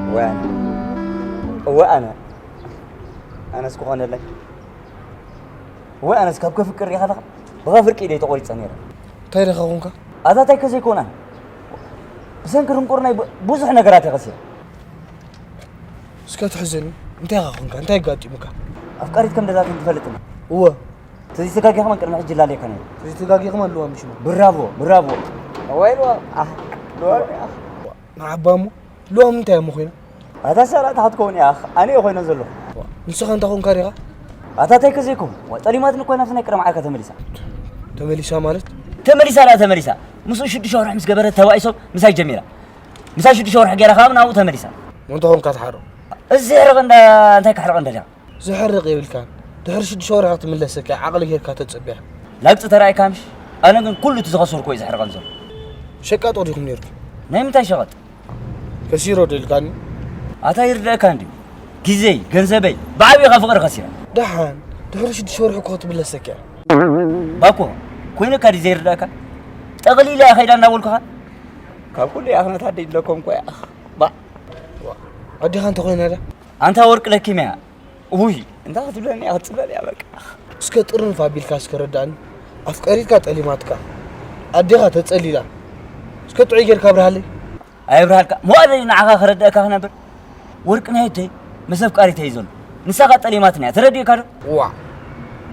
እወ ኣነ። እወ ኣነ። ኣነስ ክኾነለይ። እወ ኣነስ ካብ ከፍቅር ሪኻ ኣለኻ። ብኻ ፍርቂ ኢደይ ተቖሪጸ ነይረ። እንታይ ዲኻ ኾንካ? ኣታ እንታይ ከዘይኮና? ብሰንኪ ድንቁርናይ ብ-፣ ብዙሕ ነገራት እየ ከሲረ። እስከ ትሕዝን። እንታይ ኢኻ ኾንካ? እንታይ ኣጋጢሙካ? ኣፍቃሪት ከም ደላትን ትፈልጥኒ። እወ። ተዘይተጋጊኻ መን ቅድሚ ሕጂ ላለካ ነይሩ። ተዘይተጋጊኻ መን ኣለዋ ምሽማ? ብራቮ፣ ብራቮ። ወይ ልዋ-፣ ኣህ፣ ልዋ-፣ ኣህ። ንዓባ እሞ ልዋም እንታይ እሞ ኮይና? ኣታ ሰራእታ ክትከውን እያ፣ ኣነ እየ ኮይነ ዘለኹ። ንስኻ እንታይ ኮንካ ዲኻ? ኣታ እንታይ ከዘይኮን? ዋ፣ ጠሊማትኒ እኮ ናብቲ ናይ ቀደም ዓርካ ተመሊሳ። ተመሊሳ ማለት? ተመሊሳ ላ ተመሊሳ። ምስኡ ሽዱሽተ ወርሒ ምስ ገበረት ተባኢሶም ምሳይ ጀሚራ። ምሳይ ሽዱሽተ ወርሒ ገይራ ካብ ናብኡ ተመሊሳ። እንታይ ኮንካ ትሓሮ? እዚ ሕርቕ እንዳ-፣ እንታይ ክሕርቕ እንዳ-፣ ዝሕርቕ የብልካን። ድሕሪ ሽዱሽተ ወርሒ ክትምለሰካ ዓቕሊ ጌርካ ተጸብያ። ላግጺ ተራእይካ ምሽ? ኣነ ግን ኩሉ እቲ ዝኸሰርኩ እዩ ዝሕርቐን ዘሎ። ሸቃጦ ዲኹም ነይርኩም? ናይ ምንታይ ሸቐጥ? ከሲሮ ዶ ኢልካኒ? ኣታ ይርደእካ እንድዩ። ግዜይ፣ ገንዘበይ፣ ብዓብይኻ ፍቕሪ ከሲረ። ደሓን፣ ድሕሪ ሽዱሽተ ወርሒ እኮ ክትምለሰካ እያ። ባኮ፣ ኮይኑካ ድዩ ዘይርደእካ? ጠቕሊላ እያ ከይዳ እናበልኩኻ? ካብ ኩሉ እያ ክነታ ደይድለኩም እኮ እያ። ባ- ኣዴኻ እንተ ኮይና ዳ? ኣንታ ወርቂ ለኪም እያ። ውይ፣ እንታይ ክትብለኒ እያ? ክትጽበል እያ በቃ። እስከ ጥርንፍ ኣቢልካ እስከ ረዳእኒ። ኣፍቀሪትካ ጠሊማትካ። ኣዴኻ ተጸሊላ። እስከ ጥዑይ ጌርካ ኣብርሃለይ። ኣየብርሃልካ። መዋእለይ ንዓኻ ክረድአካ ክነብር። ወርቂ ናይ ኣደይ ምስ ኣፍቃሪተይ እዩ ዘሎ። ንሳ ኸኣ ጠሊማትና እያ። ተረዲእካ ዶ? ዋዕ።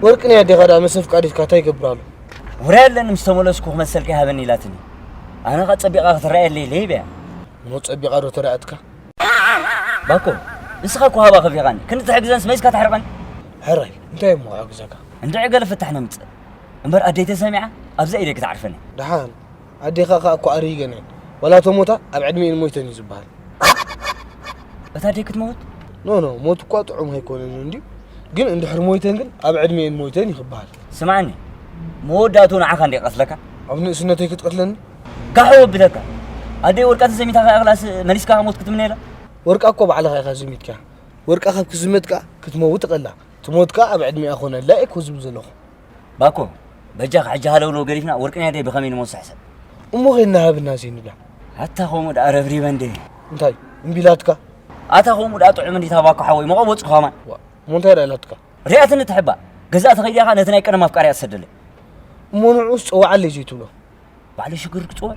ወርቂ ናይ ኣዴኻ ደኣ ምስ ኣፍቃሪትካ እንታይ ይገብር ኣሎ? ወረ የለን፣ ምስ ተመለስኩ ክመሰልካ ይሃበኒ ኢላትኒ። ኣነ ኸኣ ጸቢቓ ክትረኣየለይ ኢለ ሂበያ። እሞ ጸቢቓ ዶ ተራእየትካ? ባኮ፣ ንስኻ እኮ ሃባ ከፊኻኒ። ክንዲ ትሕግዘንስ መይስካ ተሕርቐኒ? ሕራይ፣ እንታይ እሞ ክሕግዘካ? እንድዒ ገለ ፍታሕ ነምጽእ። እምበር ኣደይ ተሰሚዓ፣ ኣብዛ ኢደይ ክትዓርፈኒ። ደሓን፣ ኣዴኻ ኸኣ እኮ ኣርሂገን እየን። ዋላ ተሞታ ኣብ ዕድሜኤን ሞይተን እዩ ዝበሃል። እታ ኣደይ ክትመውት? ኖ፣ ኖ፣ ሞት እኳ ጥዑም ኣይኮነን እንድዩ። ግን እንድሕር ሞይተን ግን ኣብ ዕድሜኤን ሞይተን እዩ ክበሃል። ስማዕኒ፣ መወዳእትኡ ንዓኻ እንድየ ቀትለካ። ኣብ ንእስነተይ ክትቀትለኒ? ጋሕ ወብለካ። ኣደይ ወርቃ ተዘሚታ ከኣ ክላስ መሊስካ ሞት ክትምነየላ? ወርቃ እኮ ባዕልኻ ኢኻ ዘሚትካ። ወርቃ ካብ ክዝመት ከኣ ክትመውት እቐላ። ትሞት ከኣ ኣብ ዕድሜኣ ኮነላ እየ እኮ ዝብል ዘለኹ። ባኮ፣ በጃኻ ሕጂ ሃለውለው ገዲፍና ወርቂ ናይ ኣደይ ብኸመይ ንመልሶ ሕሰብ። እሞ ኸይድና ሃብና ዘይንብላ። ኣታ ከምኡ ደኣ ረብሪበ እንዴ። እንታይ? እምቢ ኢላትካ? ኣታ ከምኡ ደኣ ጥዑም እንዲታ ባኮ ሓወይ፣ መቐቦ ጽኻማ። ዋ፣ እሞ እንታይ ደኣ ኢላትካ? ሪኣትኒ ትሕባ። ገዛእ ተኸይደ ኢኻ ነቲ ናይ ቀደም ኣፍቃሪኣ ትሰደለይ። እሞ ንዑስ ጸዋዓለይ ዘይትብሎ? ባዕሉ ሽግር ክጽወዕ?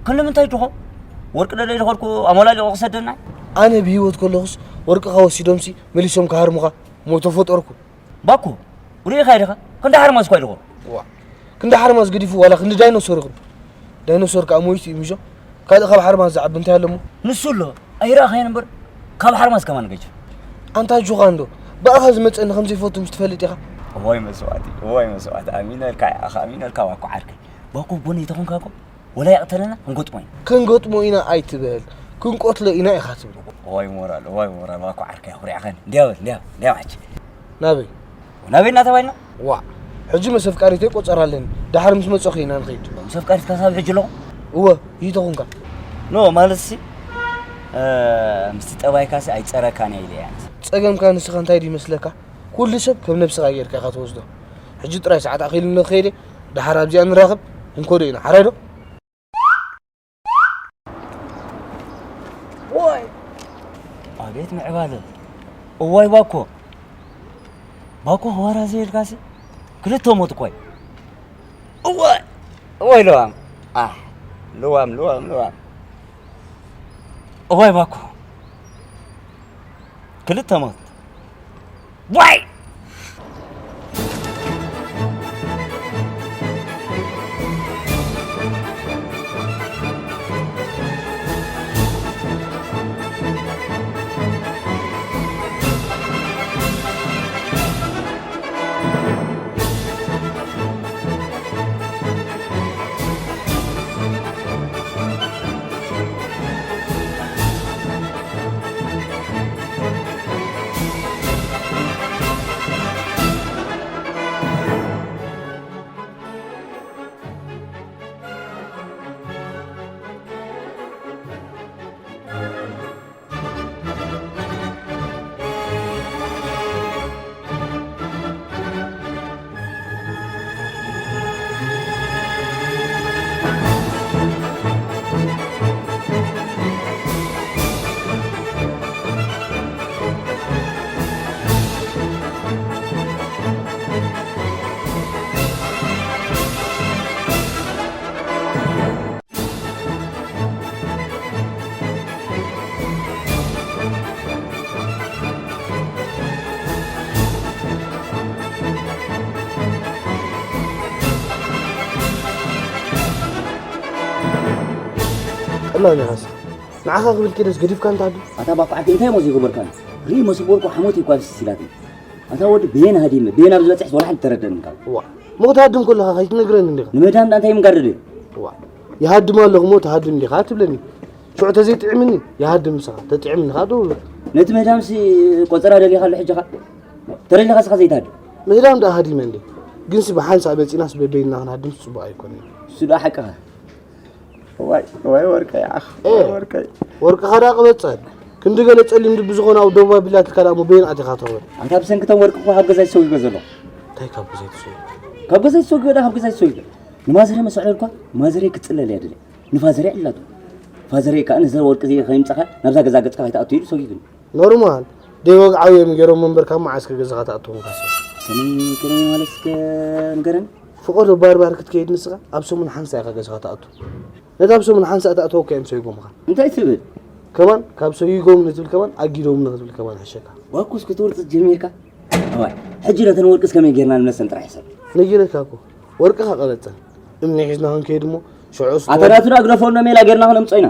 ክንዲ ምንታይ ድኾ? ወርቂ ደለይ ዝኸድኩ ኣሞላሊቑ ክሰደና? ኣነ ብህይወት ከለኹስ ወርቅኻ ወሲዶምሲ መሊሶም ክሃርሙኻ ሞት ተፈጠርኩ። ባኮ፣ ርኢኻ ዲኻ? ክንዲ ሓርማዝ እኳ ይድኾ። ዋ፣ ክንዲ ሓርማዝ ገዲፉ ዋላ ክንዲ ዳይኖሶር ይኹን። ዳይኖሶር ከኣ ሞይቱ እዩ ምሾ። ካልእ ካብ ሓርማዝ ዝዓቢ እንታይ ኣለሞ? ንሱ ኣሎ። ኣይረኣኻዮን እምበር፣ ካብ ሓርማዝ ከማን ገጅ። ኣንታ ጁኻ እንዶ፣ ብኣኻ ዝመጸኒ ከም ዘይፈቱ ምስ ትፈልጥ ኢኻ። እዋይ መስዋእቲ፣ እዋይ መስዋእቲ፣ ኣሚነልካ፣ ኣኻ ኣሚነልካ፣ ባኮ ዓርከይ። ባኮ ጎነይ ተኾንካ እኮ፣ ወላ ይቕተለና፣ ክንገጥሞ ኢና። ክንገጥሞ ኢና ኣይትበል፣ ክንቆትሎ ኢና ኢኻ ትብል። እዋይ ሞራል፣ እዋይ ሞራል፣ ባኮ ዓርከይ፣ ኣኹሪዕኻኒ። እንዲያ በል፣ እንዲያ፣ እንዲያ ሕጂ። ናበይ? ናበይ እናተባይና? ዋዕ፣ ሕጂ ምስ ኣፍቃሪተይ ቆጸራ ኣለኒ። ደሓር ምስ መጸኹ ኢና ንኸይድ። ምስ ኣፍቃሪትካ ክሳብ ሕጂ ኣለኹ? እወ፣ ይተኹንካ። ኖ፣ ማለትሲ፣ እ፣ ምስቲ ጠባይካሲ ኣይጸረካን እያ ኢለ እያ። ጸገምካ ንስኻ እንታይ ድዩ ይመስለካ? ኩሉ ሰብ ከም ነብስኻ ጌርካ ኢኻ ትወስዶ። ሕጂ ጥራይ ሰዓት ኣኺሉኒ ክኸይደ፣ ደሓር ኣብዚኣ ንራኸብ፣ ክንከዶ ኢና። ሓራይ ዶ? ወይ! ኣቤት ምዕባለ። እዋይ ባኮ። ባኮ ህዋራ ዘይልካሲ ክልተ ሞት እኮይ። እዋይ! እዋይ ልዋም። ኣሕ፣ ልዋም፣ ልዋም፣ ልዋም። እዋይ ባኮ። ክልተ ሞት። ዋይ! ላ ንኻስ ንዓኻ ክብል ኪደስ ገዲፍካ እንታዱ? ኣታ ባኳዓቲ እንታይ ሞ ዘይገበርካ? ሪ መስ ወርቁ ሓሞት ይኳ ሲላትኒ። ኣታ ወዲ ቤን ሃዲመ ቤን ኣብ ዝበጽሕ ወላ ሓንቲ ተረደን እንካ። ዋ ምኽታድም ከለኻ ከይትነግረኒ እንዲኻ። ንመዳም ዳ እንታይ ምጋደደ? ዋ ይሃድም ኣለኹ ሞ ትሃድም እንዲኻ ትብለኒ። ሽዑ ተዘይጥዕምኒ ይሃድም ምሳኻ ተጥዕምኒ ኻዶ። ነቲ መዳምሲ ቆጸራ ደሊኻ ኣሎ ሕጂ ኻ ተረሊኻ ስኻ ዘይትሃድም። ምህዳም ደኣ ሃዲመ እንዴ? ግንሲ ብሓንሳእ መጺናስ በበይንና ክንሃድምስ ጽቡቕ ኣይኮነን። እሱ ደኣ ሓቅኻ። ዋይ ዋይ ወርቀይ ኣኽ ኤ፣ ወርቀይ። ወርቅኻ ደኣ ቅበጸል። ክንዲ ገለ ጸሊም ድቢ ዝኾነ ኣብ ደቡብ ኣቢላትካ ደኣ እሞ በየን ኣቲኻ ትረኽበን? ኣንታ ብሰንክቶም ወርቂ እኮ ካብ ገዛይ ሰው ይገዘሎ። እንታይ ካብ ገዛይ ትሰው? ካብ ገዛይ ሰው ይገዳ ካብ ገዛይ ሰው ይገዳ። ንማዘሬ መስዕለልኳ ማዘሬ ክጽለል እያ ድለ። ንፋዘሬ ዕላቱ። ፋዘሬ ከኣ ነዛ ወርቂ እዚ ከይምጻኻ ናብዛ ገዛ ገጽካ ከይትኣቱ ኢሉ ሰው ይግን። ኖርማል ደይ ወግዓዊ እዮም ገይሮም እምበር ካብ መዓስ ከ ገዛኻ ትኣትዎም ካሶ? ከመይ ከመይ ማለት እስከ ንገረኒ። ፍቐዶ ባርባር ክትከይድ ንስኻ ኣብ ሰሙን ሓንሳ ኢኻ ገዛኻ ትኣቱ። ነታ ኣብ ሰሙን ሓንሳ እተእተወካ እዮም ሰይጎምኻ። እንታይ ትብል? ከማን ካብ ሰይጎም ንትብል ከማን ኣጊዶም ንክትብል ከማን ሕሸካ። ዋኩስ ክትወርጽ ጀሚርካ? ኣዋይ ሕጂ ነተን ወርቅስ ከመይ ጌርና ንመሰን ጥራሕ ይሰብ። ነጊረካ እኮ ወርቅኻ ቀበጸን እምኒ ሒዝና ክንከይድ እሞ ሽዑስ ኣተናቱና ግደፎ እኖ ሜላ ጌርና ክነምጾ ኢና።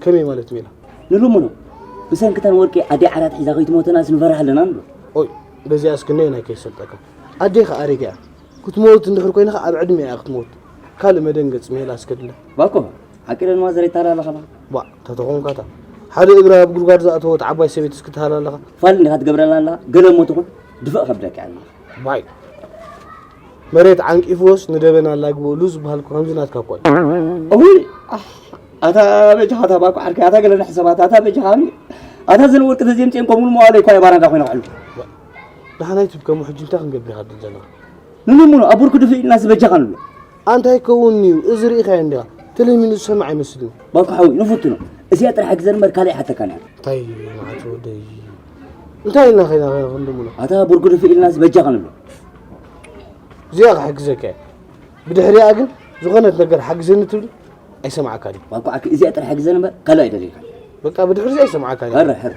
ከመይ ማለት ሜላ? ንልሙኖ ብሰንክተን ወርቂ ኣደይ ዓራት ሒዛ ከይትሞተናስ ንፈርሕ ኣለና ንብሎ። ኦይ በዚኣ እስክነይ ናይ ከይሰልጠካ ኣዴኻ ኣሪጋ እያ ክትሞት እንድሕር ኮይንኻ ኣብ ዕድመ እያ ክትሞት። ካልእ መደንገጽ ሜላ እስከድለ። ባኮ ሓቂ ደንማ ዘረይታላ ኣለኻ። ባ ተተኾንካታ ሓደ እግራ ኣብ ጉድጓድ ዝኣተወት ዓባይ ሰበይቲ እስክትሃላ ኣለኻ። ፋል እንዲኻ ትገብረላ ኣለኻ ገለ እሞ ትኹን ድፍእ ከብደካ ኣለኻ። ባይ መሬት ዓንቂፍዎስ ንደበና ኣላግብኦሉ ዝበሃል እኮ ከምዚ ናትካ እኮ እዩ። እውይ ኣታ በጃኻ ታባኩ ዓርከይ ኣታ ገለ ንሕሰባት ኣታ በጃኻ ኣታ ዘን ወርቂ ተዚኦም ጨንቆምሉ መዋለ እኳ የባራንዳ ኮይና ክሕሉ። ደሓናይ ትብከሙ ሕጂ እንታይ ክንገብር ኢኻ ዘለና? ንንሙኖ ኣብ ብርኩ ድፍእ ኢልና ዝበጃኻ ንብሎ። ኣንታይ ከውን እዩ እዚ ርኢኻዮ እንዲኻ ተለሚኑ ዝሰምዕ ኣይመስልን። ባኩ ሓዊ ንፍትኖ እዚኣ ጥራሕ ግዘ እምበር ካልእ ሓተካን እያ። እንታይ መዓት ወደይ እንታይ ኢልና ኸይና ክንድምኖ? ኣታ ብርኩ ድፍእ ኢልና ዝበጃኻ ንብሎ። እዚኣ ክሕግዘካ እየ። ብድሕሪኣ ግን ዝኾነት ነገር ሓግዘኒ ትብል ኣይሰምዓካን እዩ። ዋኳ ዓኪ እዚኣ ጥራሕ ሓግዘኒ እምበር ካልእ ኣይደልየካን። በቃ ብድሕሪ እዚኣ ኣይሰምዓካን እዩ። ሕረ ሕረ።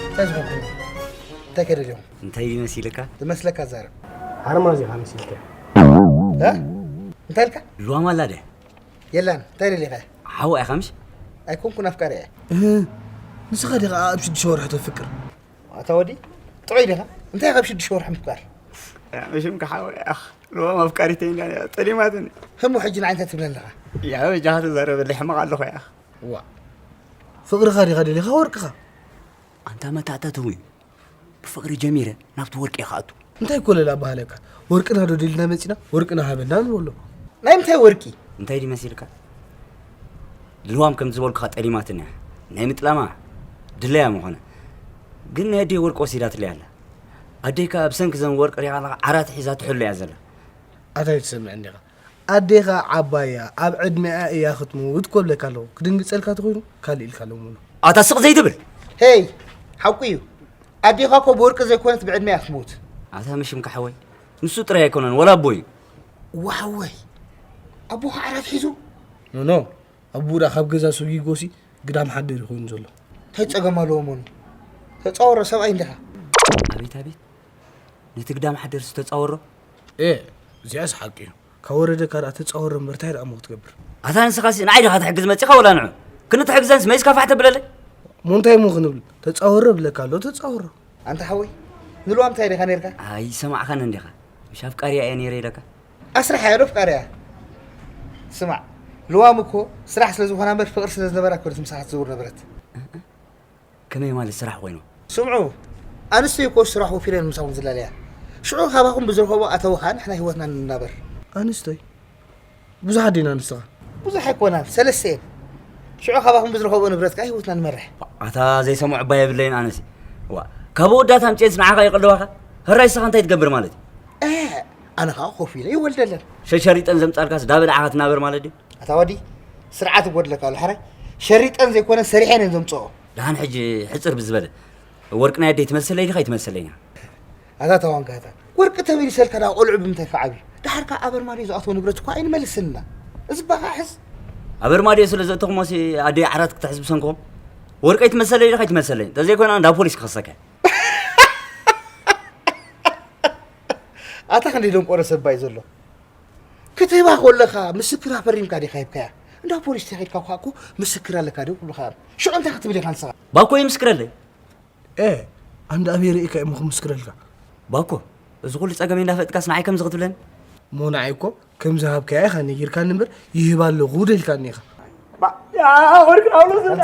እንታይ ዝኾንኩ? እንታይ ከደልዮም? እንታይ እዩ መሲልካ? ዝመስለካ ዛረብ። ሓርማዝ ኢኻ መሲልካ። እ? እንታይ ኢልካ? ልዋም ኣላ ድያ? የላን። እንታይ ደሊኻ? ሓዋ ኢኻ ምሽ? ኣይኮንኩን ኣፍቃሪ እየ። እህ፣ ንስኻ ዲኻ ኣብ ሽዱሽተ ወርሒ ተፍቅር? ኣታ ወዲ፣ ጥዑይ ዲኻ? እንታይ ካብ ሽዱሽተ ወርሒ ምፍቃር? ምሽም ክሓወ ኢኻ። ልዋም ኣፍቃሪተይ እንዳ ጠሊማትኒ። ህሞ ሕጂ ንዓይ እንታይ ትብለኒ ኣለኻ? ያ በጃኻ ተዛረበለይ ሕማቕ ኣለኹ ኢኻ። ዋ፣ ፍቕርኻ ዲኻ ደሊኻ ወርቅኻ? ኣንታ መታእታትዊ ብፍቕሪ ጀሚረ ናብቲ ወርቂ እየ ክኣቱ። እንታይ ኮለል ኣባህለካ? ወርቅና ዶ ደሊና መጺና ወርቅና ሃበና ንበሎ። ናይ ምንታይ ወርቂ? እንታይ ድዩ መሲልካ? ልዋም ከም ዝበልኩኻ ጠሊማትኒ እያ። ናይ ምጥላማ ድለያ ምኾነ። ግን ናይ ኣደይ ወርቂ ወሲዳትለይ ኣላ። ኣደይ ከኣ ብሰንኪ ዘን ወርቂ ሪኻ ኣለኻ ዓራት ሒዛ ትሕሎ እያ ዘላ። ኣታይ ትሰምዕ እንዲኻ? ኣዴኻ ዓባያ ኣብ ዕድሚኣ እያ ክትምውት ኮብለካ ኣለኹ። ክድንግጸልካ ተኾይኑ ካልእ ኢልካ ኣለሙሉ። ኣታ ስቕ ዘይትብል። ሄይ፣ ሓቁ እዩ። ኣዴኻ እኮ ብወርቂ ዘይኮነት ብዕድመ እያ ክትምውት። ኣታ ምሽምካ ሓወይ፣ ንሱ ጥራይ ኣይኮነን፣ ወላ ኣቦ እዩ። ዋወይ፣ ኣቦኻ ዓራት ሒዙ? ኖኖ፣ ኣቦኡ ደኣ ካብ ገዛ ሰጒጎሲ ግዳም ሓደር እዩ ኮይኑ ዘሎ። እንታይ ጸገም ኣለዎ መኑ? ተጻወሮ ሰብኣይ እንዲኻ። ኣቤት ኣቤት፣ ነቲ ግዳም ሓደር ዝተጻወሮ? ኤ፣ እዚኣስ ሓቂ እዩ። ካብ ወረደካ ደኣ ተጻወሮ እምበር እንታይ ደኣ እሞ ክትገብር? ኣታ ንስኻሲ ንዓይ ዲኻ ትሕግዝ መጺኻ ወላ ንዑ? ክንትሕግዘንስ መይስካ ፋሕ ተብለለይ? እሞ እንታይ እሞ ክንብል? ተጻወሮ እብለካ ኣሎ፣ ተጻወሮ። ኣንታ ሓወይ፣ ንልዋም እንታይ ዲኻ ኔርካ? ኣይሰማዕካን እንዲኻ። ምሽ ኣፍቃሪያ እየ ኔረ ኢለካ። ኣስራሕ እያ ዶ ኣፍቃሪያ? ስማዕ፣ ልዋም እኮ ስራሕ ስለ ዝኾና እምበር ፍቕሪ ስለ ዝነበራ እኮ ነቲ ምሳኻ ትዝውር ነበረት። ከመይ ማለት ስራሕ ኮይኑ? ስምዑ፣ ኣንስተይ እኮ ስራሕ ወፊረን ምሳኹም ዝላለያ። ሽዑ ካባኹም ብዝረኸቦ ኣተዊ ኸኣ ንሕና ህይወትና ንናበር። ኣንስተይ? ብዙሓት ዲና ንስኻ? ብዙሕ ኣይኮናን፣ ሰለስተ እየን። ሽዑ ካባኹም ብዝረኸብኦ ንብረት ከኣ ህይወትና ንመርሕ። ኣታ ዘይሰምዖ እባ የብለይን ኣነሲ። ዋ፣ ካብ ኣወዳት ኣምጽኤንስ ንዓኻ ይቕልባኻ? ሕራይ ንስኻ እንታይ ትገብር ማለት እዩ? እ፣ ኣነ ኸኣ ኮፍ ኢለ ይወልደለን። ሸሸሪጠን ዘምጻልካስ ዳበላዕኻ ትናበር ማለት ድዩ? ኣታ ወዲ፣ ስርዓት ይጎድለካ ኣሎ ሕራይ። ሸሪጠን ዘይኮነ ሰሪሐን እየን ዘምጽኦ። ደሓን ሕጂ ሕጽር ብዝበለ። ወርቂ ናይ ኣደይ ትመሰለይ ዲኻ ኣይትመሰለይን እያ? ኣታ ተዋንካታ፣ ወርቂ ተመሊሰልካ ዳ ቆልዑ ብምንታይ ክዓብዩ? ደሓር ከኣ ኣበር ማድዮ ዝኣትዎ ንብረት እኳ ኣይንመልስን ኢና። እዚ ባኻ ሕዝ። ኣበር ማድዮ ስለ ዘእተኹሞሲ ኣደይ ዓራት ክትሕዝ ብሰንክኹም? ወርቂ ኣይትመሰለይ ዲኻ ኣይትመሰለይን? እንተዘይኮይና እንዳ ፖሊስ ክኸሰካ እየ። ኣታ ክንደይ ደንቆሮ ሰብ ባይ ዘሎ። ክትህባ ከለኻ ምስክር ኣፈሪምካ ዲኻ ሂብካያ? እንዳ ፖሊስ ተኸድካ እኳ እኮ ምስክር ኣለካ ዶ ክብሉኻ እዮም። ሽዑ እንታይ ክትብል ኢኻ ንስኻ? ባኮ ይምስክረለይ። ኤ፣ ኣንዳ ኣበይ ርኢካ እሞ ክምስክረልካ? ባኮ፣ እዚ ኩሉ ጸገመይ እንዳፈጥካስ ንዓይ ከምዚ ክትብለኒ? እሞ ንዓይ እኮ ከም ዝሃብካያ ኢኻ ነጊርካኒ እምበር፣ ይህብ ኣለኹ ዶ ኢልካኒ ኢኻ። ባ-፣ ያ፣ ወርቂ ዳውሎ ዝብላ።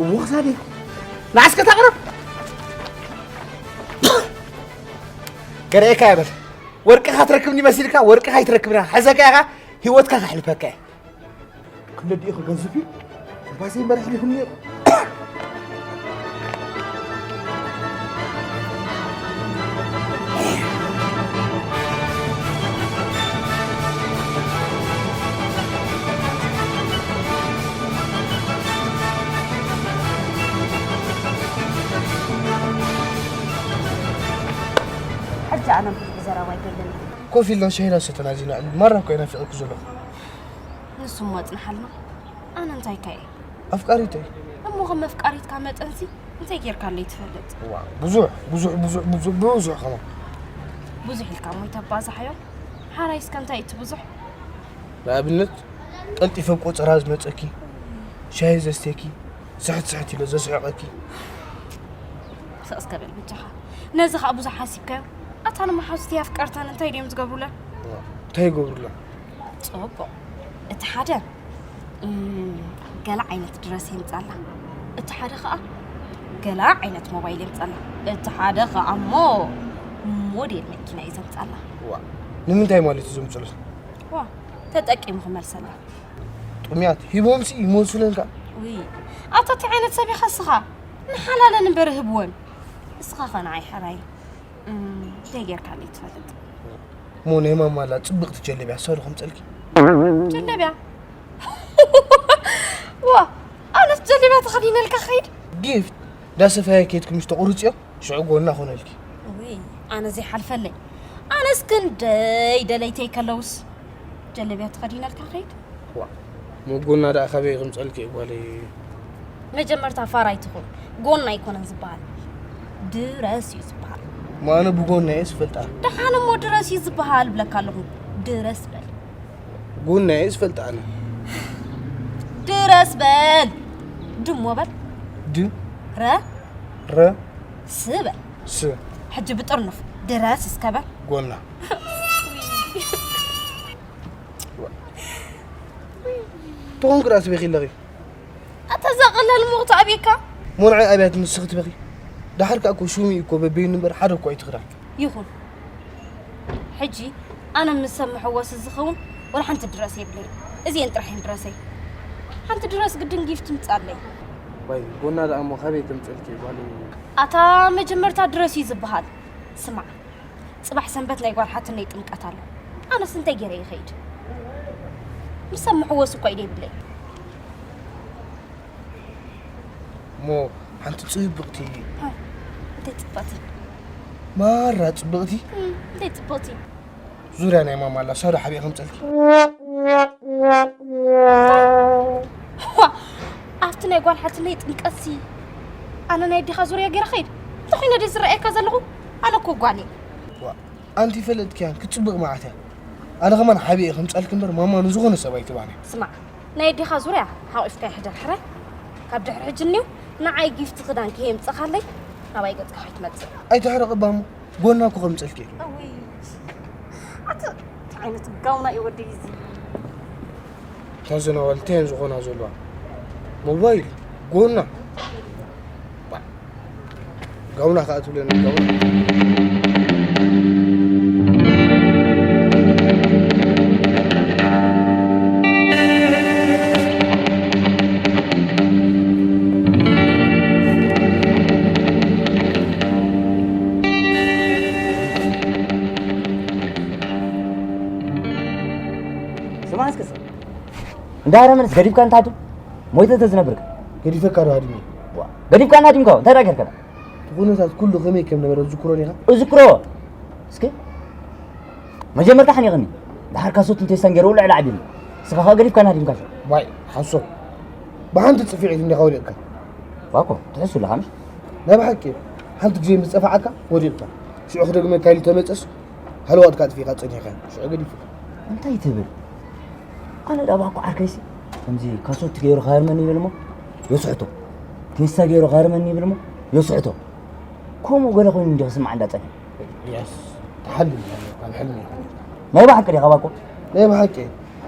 እዎ ክሳደይ፣ ንዓስከ ታቕርብ። ገረኤካ ይበል። ወርቅኻ ትረክብኒ መሲልካ፣ ወርቅኻ ኣይትረክብና። ሕዘካ ኢኻ፣ ህይወትካ ከሕልፈካ እየ። ክለዲኡ ክገዝፍ እዩ። እምባሰይ መራሒ ሊኹም ነይሩ። ሕጂ ኣነ ብዙሕ ዘረባ ኣይደልን። ኮፍ ኢልና ሻሂ ዳሰተና ዚና ማራ እኮ ናፊቐኩ ዘለኹ። ንሱም ኣጽንሓልና። ኣነ እንታይ ከ እየ? ኣፍቃሪተይ። እሞ ከም ኣፍቃሪትካ መጠንሲ እንታይ ጌርካለይ ትፈልጥ? ዋ፣ ብዙሕ፣ ብዙሕ፣ ብዙሕ፣ ብዙሕ፣ ብዙሕ ከማን። ብዙሕ ኢልካ እሞ ይተባዛሕዮ። ሓራይ እስከ እንታይ እቲ ብዙሕ? ንኣብነት፣ ቀልጢፈ ቆጸራ ዝመጸኪ፣ ሻሂ ዘስተኪ፣ ስሕት ስሕት ኢለ ዘስሕቐኪ። ስቕ እስከ በል በጃኻ። ነዚ ኸኣ ብዙሕ ሓሲብካዮ? ኣታ ንመሓዙተይ ኣፍቀርተን እንታይ ድዮም ዝገብሩለን? ዋ፣ እንታይ ይገብሩለን? ጽቡቕ። እቲ ሓደ፣ እም፣ ገለ ዓይነት ድረስ የምጻላ። እቲ ሓደ ኸኣ ገለ ዓይነት ሞባይል የምጻላ። እቲ ሓደ ኸኣ እሞ ሞዴል መኪና እዩ ዘምጻላ። ዋ፣ ንምንታይ ማለት እዩ ዘምጽሉ? ዋ፣ ተጠቂሙ ክመልሰላ። ጥሙያት ሂቦምሲ ይመልሱለን ከኣ። ውይ፣ ኣታ እንታይ ዓይነት ሰብ ኢኻ እስኻ? ንሓላለን እምበር ህብወን። እስኻ ኸ ንዓይ ሕራይ። እም፣ እንታይ ጌርካለይ ትፈልጥ? እሞ ናይ ማማ ኣላ ጽብቕቲ ጀለብያ፣ እሳ ዶ ከምጸልኪ? ጀለብያ? ዋ፣ ኣነስ ጀለብያ ተኸዲነልካ ኸይድ? ጊፍት፣ ዳሰፋያ ኬድኪ ምሽ ተቑርጽዮ፣ ሽዑ ጎና ኾነልኪ። ውይ፣ ኣነ ዘይሓልፈለይ። ኣነስ ክንደይ ደለይተይ ከለውስ ጀለብያ ተኸዲነልካ ኸይድ? ዋ፣ እሞ ጎና ደኣ ካበይ ክምጸልኪ እየ ጓለይ? መጀመርታ ፋራ ኣይትኹን። ጎና ኣይኮነን ዝበሃል። ድረስ እዩ ዝበሃል። እሞ ኣነ ብጎና እየ ዝፈልጣ። ደሓን እሞ ድረስ እዩ ዝበሃል እብለካ ኣለኹ። ድረስ በል። ጎና እየ ዝፈልጣ ኣነ። ድረስ በል። ድሞ በል። ድ። ረ። ረ። ስ በል። ስ። ሕጂ ብጥርኑፍ ድረስ እስከ በል። ጎና። ተኾንኩ ደኣ ትበኺ ኣለኺ። ኣታ እዛ ቀላል እሞ ክትኣብየካ። እሞ ንዓይ ኣብያት ንስኺ ትበኺ። ደሓር ከኣ እኮ ሹም እዩ እኮ በበይኑ እምበር ሓደ እኮ ኣይትኽዳን። ይኹን። ሕጂ ኣነ ምስ ሰብ መሐወሲ ዝኸውን ወላ ሓንቲ ድረስ የብለይ። እዚኤን ጥራሕ እየን ድረሰይ። ሓንቲ ድረስ ግድን ጊፍት ምጻለይ። ወይ ጎና ደኣ እሞ ካበይ ከምጽልኪ ጓለይ? ኣታ መጀመርታ ድረስ እዩ ዝበሃል። ስማዕ። ጽባሕ ሰንበት ናይ ጓል ሓትነይ ጥምቀት ኣሎ። ኣነስ እንታይ ገይረ ይኸይድ? ምስ ሰብ ምሕወስ እኳ ኢደ ይብለይ። እሞ ሓንቲ ጽብቕቲ። ሃ፣ እንታይ ጽብቕቲ? ማራ ጽብቕቲ? እም፣ እንታይ ጽብቕቲ? ዙርያ ናይ ማማ ኣላ፣ ሳዶ ሓቢእ ከምጸልኪ። ዋ፣ ኣብቲ ናይ ጓል ሓትነይ ጥምቀትሲ ኣነ ናይ ኣዴኻ ዙርያ ገይረ ኸይድ? እንተኾይነ ድየ ዝረኣየካ ዘለኹ? ኣነ እኮ ጓል እየ። ዋ፣ ኣንቲ ፈለጥክያን ክትጽብቕ መዓት እያ። ኣነ ከማን ሓቢኤ ከምጻልኪ እምበር ማማ ንዝኾነ ሰብ ኣይትባን እያ። ስማዕ፣ ናይ ኣዴኻ ዙርያ ሓቂፍካ ይሕደር ሕራይ። ካብ ድሕሪ ሕጂ እኒው ንዓይ ጊፍቲ ክዳን ከየምጸኻለይ ናባይ ገጽካ ከይትመጽእ። ኣይትሕረቕ እባ እሞ ጎና እኮ ከምጸልኪ እየ። ኣወይ፣ ኣቲ እንታይ ዓይነት ጋውና እዩ ወደይ እዚ? እታ ዘናዋል እንታይ እየን ዝኾና ዘለዋ? ሞባይል ጎና ጋውና ከዓ ትብለኒ ጋውና። ስማ እስከ ሰብ። እንዳ ኣረመንስ ገዲፍካ እንታቱ ሞይተ ተዝነብርካ። ገዲፈካ ዶ ሃዲመ? ዋ፣ ገዲፍካ እናዲምካ እንታይ ደኣ ጌርካ? እቲ ኩነታት ኩሉ ከመይ ከም ነበረ ትዝክሮ ዲኻ? እዝክሮ። እስኪ መጀመርታ ሓኒቕኒ። ድሓር ካሶት እንተይሳን ገይረው ልዕሊ ዓቢኒ። ንስኻ ኸኣ ገዲፍካ እናዲምካ። ዋይ፣ ሓሶት። ብሓንቲ ጽፊዒት እንዲኻ ወዲቕካ። ዋኮ፣ ትሕሱ ኣለኻ ምሽ? ናይ ብሓቂ። ሓንቲ ግዜ ምስ ጸፋዓካ ወዲቕካ። ሽዑ ክደግመካ ኢሉ ተመጸስ፣ ሃለዋትካ ኣጥፊእካ ጸኒሕካ። ሽዑ ገዲፉካ። እንታይ ትብል? ኣነ ደኣ ባኮ ዓርከይሲ፣ ከምዚ ካሶት ገይሩ ክሃርመኒ ይብል እሞ፣ የስሕቶ። ቴስታ ገይሩ ክሃርመኒ ይብል እሞ፣ የስሕቶ። ከምኡ ገለ ኮይኑ እንዲኹ ስማዕ እንዳጸንሐ። የስ፣ ትሓልም ኢኻ፣ ኣብ ሕልሚ ኢኻ። ናይ ብሓቂ ዲኻ ባኮ? ናይ ብሓቂ።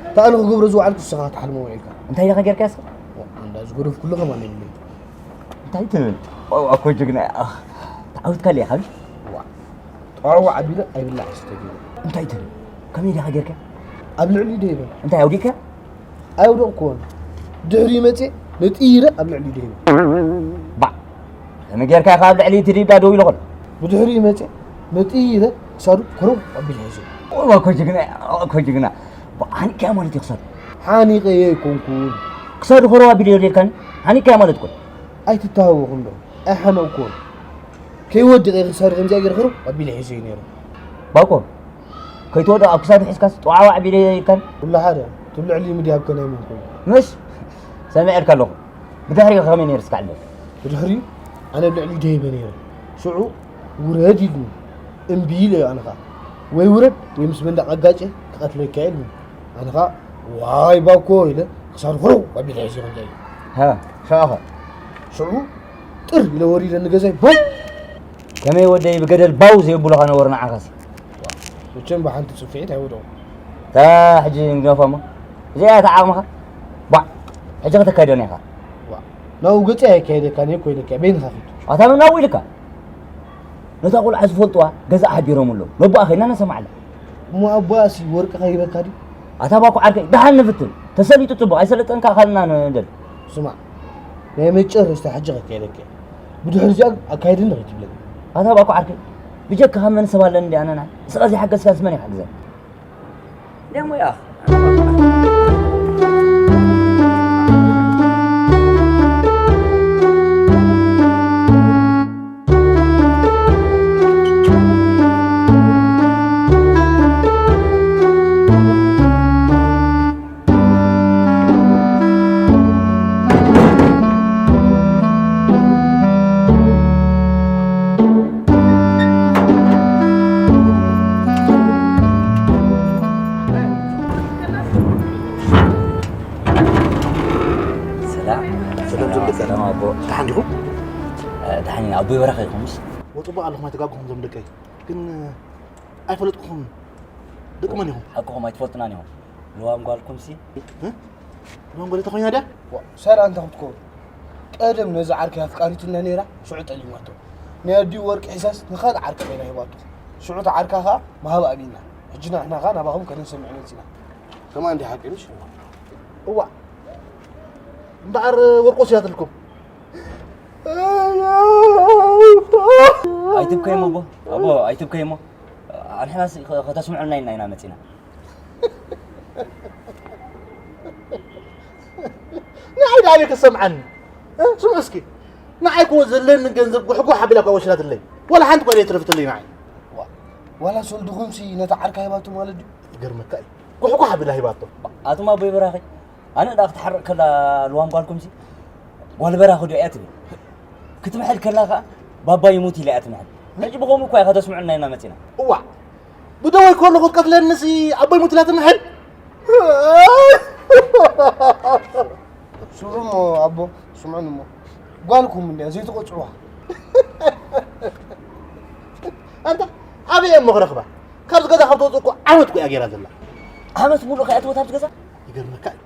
እታ ኣነ ክገብሮ ዝወዓልኩ ንስኻ ክትሓልሞ ውዒልካ። እንታይ ዲኻ ጌርካ እስኻ? ኦ፣ ኣንዳ ዝገደፍኩሉ ከማን የብለይን። እንታይ ትብል? ኦ፣ ኣኮ ጅግና፣ ኣኽ፣ ተዓዊትካለይ ኢኻ። ዋ፣ ጠዋዋ ኣቢለ ኣይብላዕ ስተ ገይሩ። እንታይ ትብል? ከመይ ዲኻ ጌርካ? ኣብ ልዕሊኡ ደይበ። እንታይ ኣውዲቕካ? ኣይውደቕኩዎን። ድሕሪኡ መጽየ ነጢረ ኣብ ልዕሊኡ ደይበ። ባዕ! ከመይ ጌርካ ኢኻ ኣብ ልዕሊ እቲ ዲብዳ ደው ኢሉ ኾን? ብድሕሪኡ መጽየ ነጢረ ክሳዱ ኮረው ኣቢለ ሒዘ። ኦ፣ ኣኮ ጅግና፣ ኣኮ ጅግና። ባዕ፣ ሓኒቅካዮ ማለት እዩ ክሳዱ። ሓኒቀዮ ኣይኮንኩን። ክሳዱ ኮረው ኣቢለዮ ኢልካኒ? ሓኒቅካዮ ማለት እኮ። ኣይትተሃወኹ እንዶ። ኣይሓነቕኩዎን። ከይወድቕ እየ ክሳዱ ከምዚኣ ገይረ ኮረው ኣቢለ ሒዘዮ ነይረ። ባኮ፣ ከይትወድቕ ኣብ ክሳዱ ሒዝካስ ጠዋዕዋዕ ኣቢለዮ ኢልካኒ? ኩሉ ሓደ፣ እቲ ኣብ ልዕሊኡ ምድያብከ ናይ መን ኮይኑ? ምሽ? ሰሚዐልካ ኣለኹ። ብድሕሪኡ ከመይ ነይሩ እስካዕ ንበል። ብድሕሪኡ ኣነ ኣብ ልዕሊኡ ደይበ ነይረ። ሽዑ ውረድ ኢሉኒ። እምቢ ኢለዮ ኣነ ኸኣ። ወይ ውረድ ወይ ምስ መንደቕ ኣጋጭየ ክቐትለካ እየ ኢሉኒ። ኣነ ኸኣ ዋይ ባኮ ኢለ ክሳዱ ኩርው ኣቢለ ሒዘ ከምዚኣ ኢለ። ሃ፣ ሽዑ ኸ? ሽዑ ጥር ኢለ ወሪደ ንገዛይ ባው! ከመይ ወደይ ብገደል ባው ዘየብሉኻ ነበሩ ንዓኻሲ? መቸም ብሓንቲ ጽፍዒት ኣይወደቑ። እታ ሕጂ ንግደፎ እሞ። እዚኣ እያ እታ ዓቕምኻ? ባዕ! ሕጂ ከተካይደና ኢኻ። ዋ፣ ናብኡ ገጸይ ኣየካይደካን እየ እኮ ኢለካ፣ በይንኻ ኪድ። ኣታ መን ናብኡ ኢልካ? ነታ ቆልዓ ዝፈልጥዋ ገዛ ሓቢሮም ኣለዉ። ነቦኣ ኸይድና ነሰማዕላ። እሞ ኣቦኣሲ ወርቂ ከይበካ ድዩ? ኣታ ባኮ ዓርከይ፣ ደሓን ንፍትን። ተሰሊጡ ጽቡቕ፣ ኣይሰለጠን ከኣ ካልእና ንደል። ስማዕ፣ ናይ መጨረሽታ ሕጂ ከካይደካ እየ። ብድሕሪ እዚኣ ኣካይድኒ ከይትብለኒ። ኣታ ባኮ ዓርከይ፣ ብጀካኻ መን ሰብ ኣለኒ እንዲ ኣነ ንዓይ? ንስኻ ዘይሓገዝካስ መን ይሓግዘኒ? ደሞ ይኣኽ። ሰላም። ሰላም፣ ሰላም፣ ሰላም፣ ኣቦ። ደሓን ዲኹም? እ፣ ደሓን ኢና። ኣቦይ በራኺ ኢኹምስ? ወ፣ ጽቡቕ ኣለኹም፣ ኣይተጋግኹም ዞም ደቀይ። ግን፣ እ፣ ኣይፈለጥኩኹምን። ደቂ መን ኢኹም? ሓቅኹም ኣይትፈልጡናን ኢኹም። ልዋም ጓልኩምሲ? እ? ልዋም ጓል ተኾይና ድያ? ዋ፣ ሰራ እንተ ክትከውን። ቀደም ነዛ ዓርከይ ኣፍቃሪትና ነይራ፣ ሽዑ ጠሊማቶ። ናይ ኣዲኡ ወርቂ ሒዛስ ንኻልእ ዓርኪ ኮይና ሂባቶ። ሽዑ እታ ዓርካ ኸኣ ምሃባ ኣሚንና። ሕጂ ንሕና ኸኣ ናባኹም ከነሰምዕ መጺና። ከማን እንዲ ሓቂ ምሽ? እዋ። እምበኣር ወርቂ ወሲዳትልኩም። ኣይትብከይ እሞ ኣቦ፣ ኣቦ፣ ኣይትብከይ እሞ። ኣንሕናስ ከ-፣ ከተስምዑልና ኢልና ኢና መጺና። ንዓይ ደኣ ኣበይ ከሰምዓኒ? እ? ስምዑ እስኪ። ንዓይ እኮ ዘለኒ ገንዘብ ጉሕጓሕ ኣቢላ እኳ ወሲዳትለይ። ዋላ ሓንቲ እኳ ደየትረፍትለይ ንዓይ። ዋ-፣ ዋላ ሶልድኹምሲ ነታ ዓርካ ሂባቶ ማለት ድዩ? ይገርመካ እዩ። ጉሕጓሕ ኣቢላ ሂባቶ። ኣቱም ኣቦይ በራኺ፣ ኣነ ደኣ ክትሓርቕ ከላ ልዋም ጓልኩምሲ፣ ጓል በራኺ ዶ እያ ትብል? ክትምሕል ከላ ኸኣ፣ ባባ ይሙት ኢላ እያ ትምሕል። ሕጂ ብኸምኡ እኳ ኢኻ ተስምዑና ኢና መጺና። እዋእ! ብደወይ ከለኹ ክትቀትለንሲ ኣቦይ ሙት ኢላ ትምሕል? ስምዑ እሞ ኣቦ፣ ስምዑኒ እሞ። ጓልኩም እንድያ ዘይትቆጽዕዋ። ኣንታ ኣበይ እየ እሞ ክረኽባ? ካብዚ ገዛ ካብ ትወጽእ እኮ ዓመት እኮ እያ ገይራ ዘላ። ዓመት ሙሉእ ከኣ እያ ትወት ኣብቲ ገዛ? ይገርመካ እዩ።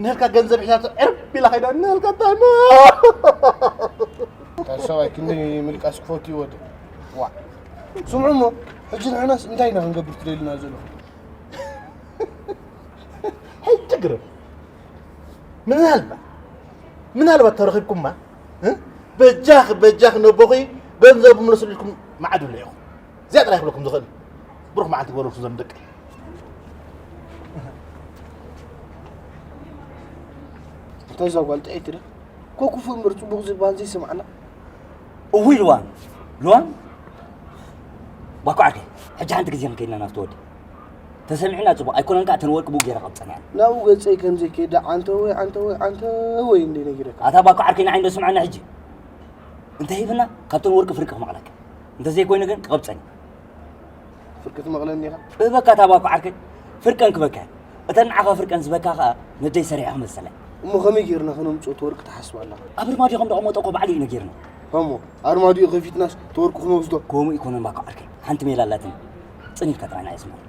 ንህልካ ገንዘብ ሒዛቶ ዕርብ ቢላ ከይዳ እናልካ እንታይ እሞ? ታሰባይ ክንደይ ምልቃስ ክፈቱ ይወደ። ዋ። ስምዑ እሞ፣ ሕጂ ንሕናስ እንታይ ኢና ክንገብር ትደልና ዘለኹም? ሕጂ ግርም። ምናልባት፣ ምናልባት ተረኺብኩማ፣ እ? በጃኽ፣ በጃኽ ነቦኺ ገንዘብ ምለሱልኩም መዓዱ ኣለኹ። እዚኣ ጥራይ ክብለኩም ዝኽእል። ብሩኽ መዓልቲ ክበረልኩም ዘም ደቂ። እታ እዛ ጓል ጥዕይቲ ዶ? ኮኩፉ እምበር ጽቡቕ ዝበሃል ዘይሰማዕና። እውይ ልዋም፣ ልዋም። ባኮ ዓርከይ፣ ሕጂ ሓንቲ ግዜ ክንከይድና ናብቲ ወዲ። ተሰሚዕና ጽቡቕ ኣይኮነን ከኣ እተን ወርቂ ብኡ ገይረ ቀብጸን እያ። ናብኡ ገጸይ ከም ዘይከይዳ ዓንተወይ፣ ዓንተወይ፣ ዓንተወይ እንደ ነጊረካ። ኣታ ባኮ ዓርከይ ንዓይ እንዶ ስምዓና ሕጂ። እንተ ሂብና ካብተን ወርቂ ፍርቂ ክመቕለካ። እንተ ዘይኮይኑ ግን ክቐብጸን እዩ። ፍርቂ ትመቕለኒ ኢኻ? እህበካ እታ ባኮ ዓርከይ። ፍርቀን ክበካ። እተን ንዓኻ ፍርቀን ዝበካ ከኣ ነደይ ሰሪሐ ክመልሰለይ። እሞ ከመይ ጌርና ከነምጽኦ እቲ ወርቂ ትሓስብ ኣለኻ? ኣብ ኣርማድዮ ከም ደቐመጦ እኮ ባዕሉ እዩ ነጊርና። እሞ ኣርማድዮ ከፊትናስ እቲ ወርቂ ክንወስዶ? ከምኡ ኣይኮነን ባኮ ዓርከይ። ሓንቲ ሜላ ኣላትኒ። ጽን ኢልካ ጥራይ ንዓይ ስምዓኒ።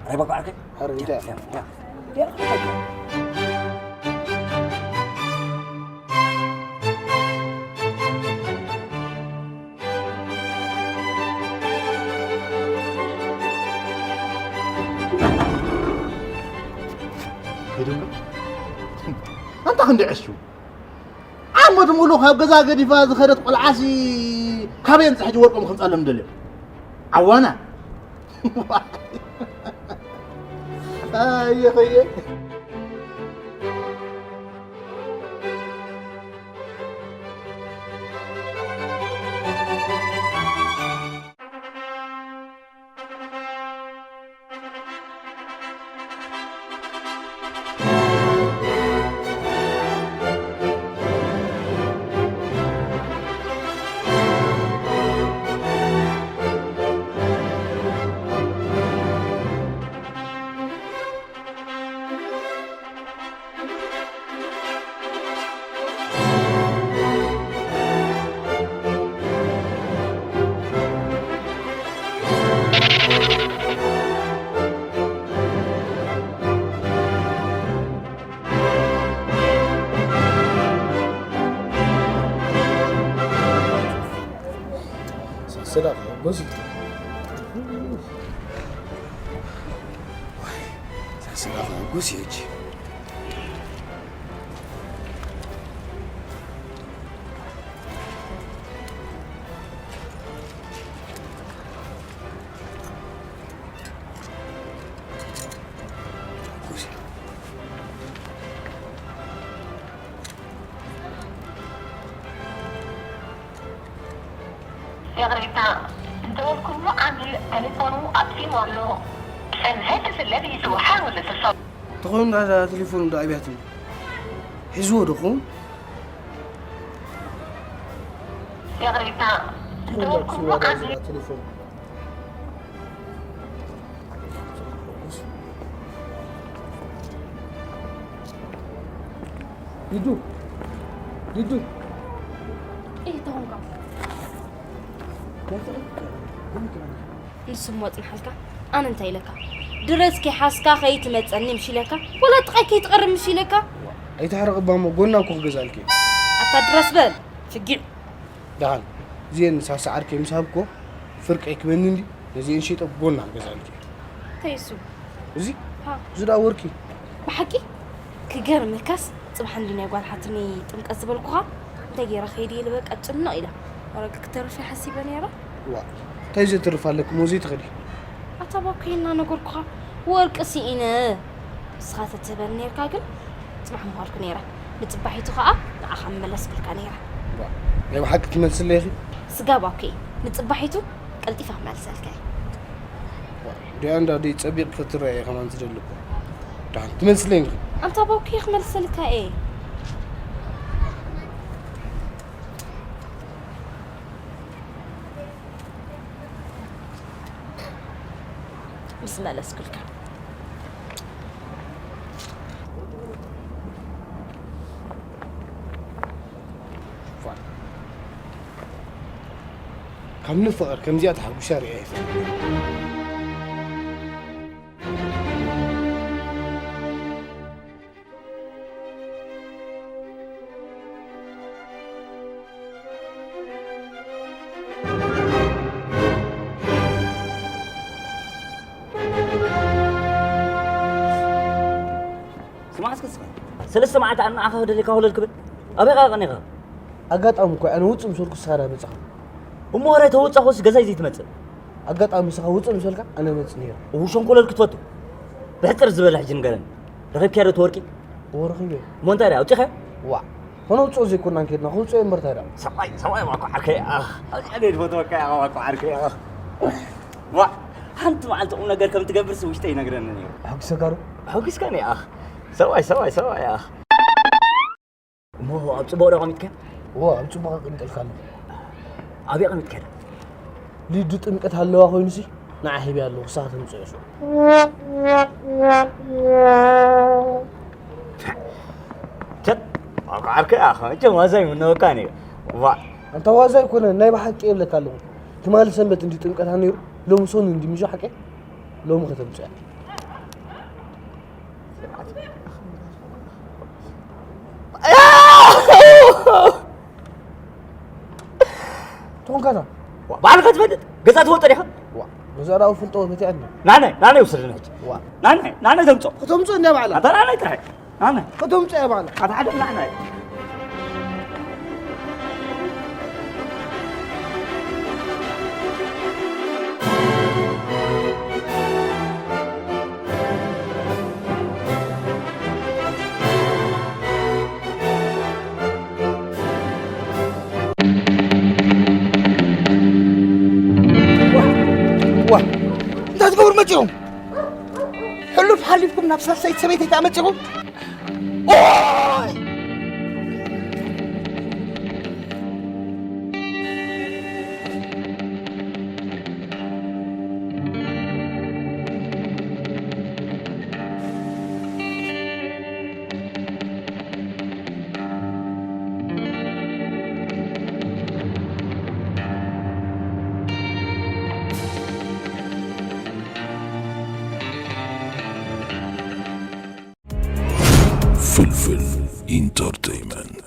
ራይ ባኮ ዓርከይ? ሐረ እንታይ? ያ፣ ያ፣ ያ። ሄደሎ? ኣንታ ክንዲ ዕሱ። ዓመት ሙሉ ካብ ገዛ ገዲፋ ዝኸደት ቆልዓሲ ካበይ ኣምጽእ ሕጂ ወርቆም ከምጻሎም ደልዮም? ዓዋና። ኣየ ኸየ። ሰላም ጎዚ። ሰላም ጎዚ እጂ። ይቕሬታ፣ ደወልኩሉ ዓሚል ቴሌፎኑ ኣጥፊኡ ኣሎ። እንሀት ስለዚ ይስውሓ ወለ ተሰው። ተኾይኑ ዳ ቴሌፎኑ ዳ ኣብያትኒ። ሒዝዎ ዶ ኹን? ይቕሬታ፣ ደወልኩሉ ዓሚል ቴሌፎኑ። ሊዱ፣ ሊዱ። እንታይ ተኾንካ? ንሱ እሞ ጽንሓልካ፣ ኣነ እንታይ ኢለካ? ድረስ ከይሓዝካ ከይትመጸኒ ምሽ ኢለካ? ወላ ጥቓይ ከይትቐርብ ምሽ ኢለካ? ኣይትሕረቕ እባ እሞ፣ ጎና እኮ ክገዛልኪ እየ። ኣታ ድረስ በል፣ ፍጊዕ። ደሓን፣ እዚኤን ሳስዓ ዓርከይ ምስ ሃብክዎ፣ ፍርቀይ ክበኒ እንዲ፣ ነዚኤን ሸይጠ ጎና ክገዛልኪ እየ። እንታይ እሱ? እዚ? ሃ። እዚ ደኣ ወርቂ። ብሓቂ? ክገርመካስ፣ ጽባሕ እንዲ ናይ ጓል ሓትኒ ጥምቀት ዝበልኩኻ፣ እንታይ ገይረ ከይደ ኢለ በቃ ጭንቕ ኢለ። ወረቂ ክትተርፍ እየ ሓሲበ ነይረ። ዋ፣ እንታይ ዘትርፍ ኣለኪ እሞ ዘይትኸዲ? ኣታ ባኮ እናነገርኩኻ፣ ወርቂ ስኢነ። ንስኻ ተትህበኒ ነይርካ ግን፣ ጽባሕ ምሃልኩ ነይረ። ንጽባሒቱ ኸኣ ንዓኻ ምመለስኩልካ ነይረ። ዋ፣ ናይ ብሓቂ ትመልስለይ ኢኺ? ስጋ ባኮ፣ ንጽባሒቱ ቀልጢፈ ክመልሰልካ እየ። ዋ፣ ዲኣ እንዳ ደይ ጸቢቕ ክትረአ እየ ከማን ዝደሊ እኮ። ደሓን ትመልስለይ ኢኺ? ኣንታ ባኮ ክመልሰልካ እየ። ምስ መለስኩልካ። ካብ ንፍቕር ከምዚኣ ተሓጒሳ ርእየ ኣይፈልጥን። ስማዕ እስኪ ንስኻ። ሰለስተ መዓልቲ ኣነ ንዓኻ ክደልየካ ኮለል ክብል? ኣበይ ኢኻ ቀኒኻ? ኣጋጣሚ እኮ ኣነ ውፅእ ምስ በልኩ ንስኻ ዳ መፃኻ። እሞ ወረ ተወፃኹስ ገዛይ ዘይትመፅእ? ኣጋጣሚ ንስኻ ውፅእ ምስ በልካ ኣነ መፅእ ነይረ። እው ሸንኮለል ክትፈቱ? ብሕፅር ዝበለ ሕጂ ንገረኒ። ረኺብካዮ ዶ እቲ ወርቂ? እዎ ረኺበዮ። እሞ እንታይ ደኣ ኣውፂእካዮ? ዋእ። ከነውፅኦ ዘይኮናን ከይድና፣ ከውፅኦ እምበር እንታይ ደኣ? ሰብኣይ፣ ሰብኣይ ዋኮ ዓርከይ፣ ኣኽ። ኣዚኣ እየ ዝፈትወካ፣ ዋኮ ዓርከይ፣ ኣኽ። ዋእ፣ ሓንቲ መዓልቲ ቁም ነገር ከም ትገብርሲ ውሽጠይ ይነግረኒ ነይሩ። ኣሕጒሰካ ዶ? ኣሕጒስካኒ፣ ኣኽ። ሰብኣይ፣ ሰብኣይ፣ ሰብኣይ፣ ኣኽ። እሞ ኣብ ጽቡቕ ዶ ኣቐሚጥካዮ? እዎ፣ ኣብ ጽቡቕ ኣቐሚጠልካ ኣለኹ። ኣበይ ኣቐሚጥካዮ? ሊዱ ጥምቀት ኣለዋ ኮይኑሲ፣ ንዓ ሂበያ ኣለኹ፣ ንሳ ከተምጽኦ እየ። ቸት፣ ዋኮ ዓርከይ፣ ኣኸ፣ መቸም ዋዛ ኣይምነወካን እዩ። ዋእ። ኣንታ ዋዛ ኣይኮነን፣ ናይ ብሓቂ እየ እብለካ ኣለኹ። ትማሊ ሰንበት እንድዩ ጥምቀታ ነይሩ፣ ሎሚ ሰኑይ እንድዩ ምሽ ሓቀይ፣ ሎሚ ከተምጽኦ እያ። ትኾንካታ? ባዕልኻ ትፈልጥ? ገዛ ትፈልጦ ዲኻ? ዋ፣ ገዛ ዳኣ ፍልጦ በቲ ኣነ። ናናይ፣ ናናይ ውሰደና ሕጂ። ዋ። ናናይ፣ ናናይ ተምጾ። ከተምጾ እንዳ ባዕላ። ኣታ ናናይ ጥራይ። ናናይ። ከተምጾ እያ ባዕላ። ኣታ ሓደ ናናይ። ዋ፣ ዋ፣ እንታይ ትገብሩ መጺኹም? ሕሉፍ ሓሊፍኩም ናብ ሳልሰይቲ ሰበይቲ ተመጺኹም? ኦይ! ፍልፍል ኢንተርቴይመንት።